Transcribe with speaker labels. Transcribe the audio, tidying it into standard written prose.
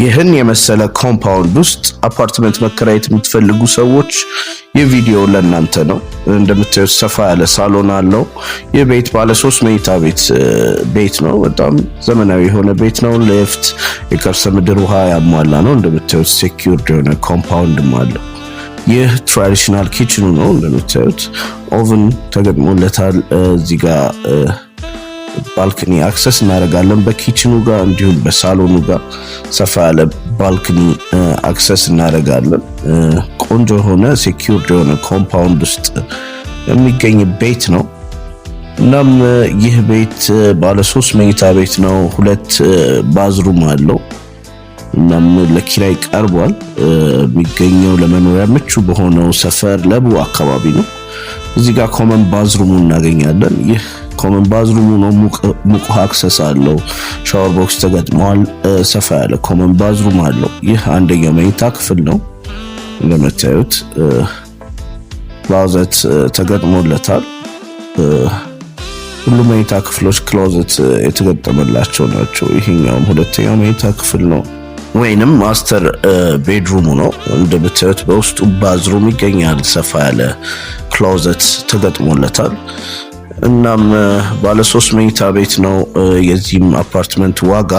Speaker 1: ይህን የመሰለ compound ውስጥ አፓርትመንት መከራየት የምትፈልጉ ሰዎች ይህ ቪዲዮ ለእናንተ ነው። እንደምታዩት ሰፋ ያለ ሳሎን አለው። ይህ ቤት ባለ 3 መኝታ ቤት ነው። በጣም ዘመናዊ የሆነ ቤት ነው። ሊፍት፣ የከርሰ ምድር ውሃ ያሟላ ነው። እንደምታዩት secured የሆነ compound ም አለው። ይህ traditional kitchen ኑ ነው። እንደምታዩት oven ተገጥሞለታል። እዚህ ጋር balcony access እናደርጋለን በ kitchen ኑ ጋር፣ እንዲሁም በሳሎኑ ጋር ሰፋ ያለ balcony access እናደርጋለን። ቆንጆ የሆነ secured የሆነ compound ውስጥ የሚገኝ ቤት ነው። እናም ይህ ቤት ባለ 3 መኝታ ቤት ነው። ሁለት bathroom አለው። እናም ለኪራይ ቀርቧል። የሚገኘው ለመኖሪያ ምቹ በሆነው ሰፈር ለቡ አካባቢ ነው። እዚህ ጋር common bathroom ኡ እናገኛለን። ይህ common bathroom ኡ ነው። ሙቅ ውሃ access አለው። Shower box ተገጥሟል። ሰፋ ያለ common bathroom አለው። ይህ አንደኛው መኝታ ክፍል ነው። እንደምታዩት closet ተገጥሞለታል። ሁሉም መኝታ ክፍሎች closet የተገጠመላቸው ናቸው። ይሄኛውም ሁለተኛው መኝታ ክፍል ነው ወይንም master bedroom ኡ ነው። እንደምታዩት በውስጡ bathroom ይገኛል። ሰፋ ያለ closet ተገጥሞለታል። እናም ባለ 3 መኝታ ቤት ነው። የዚህም አፓርትመንት ዋጋ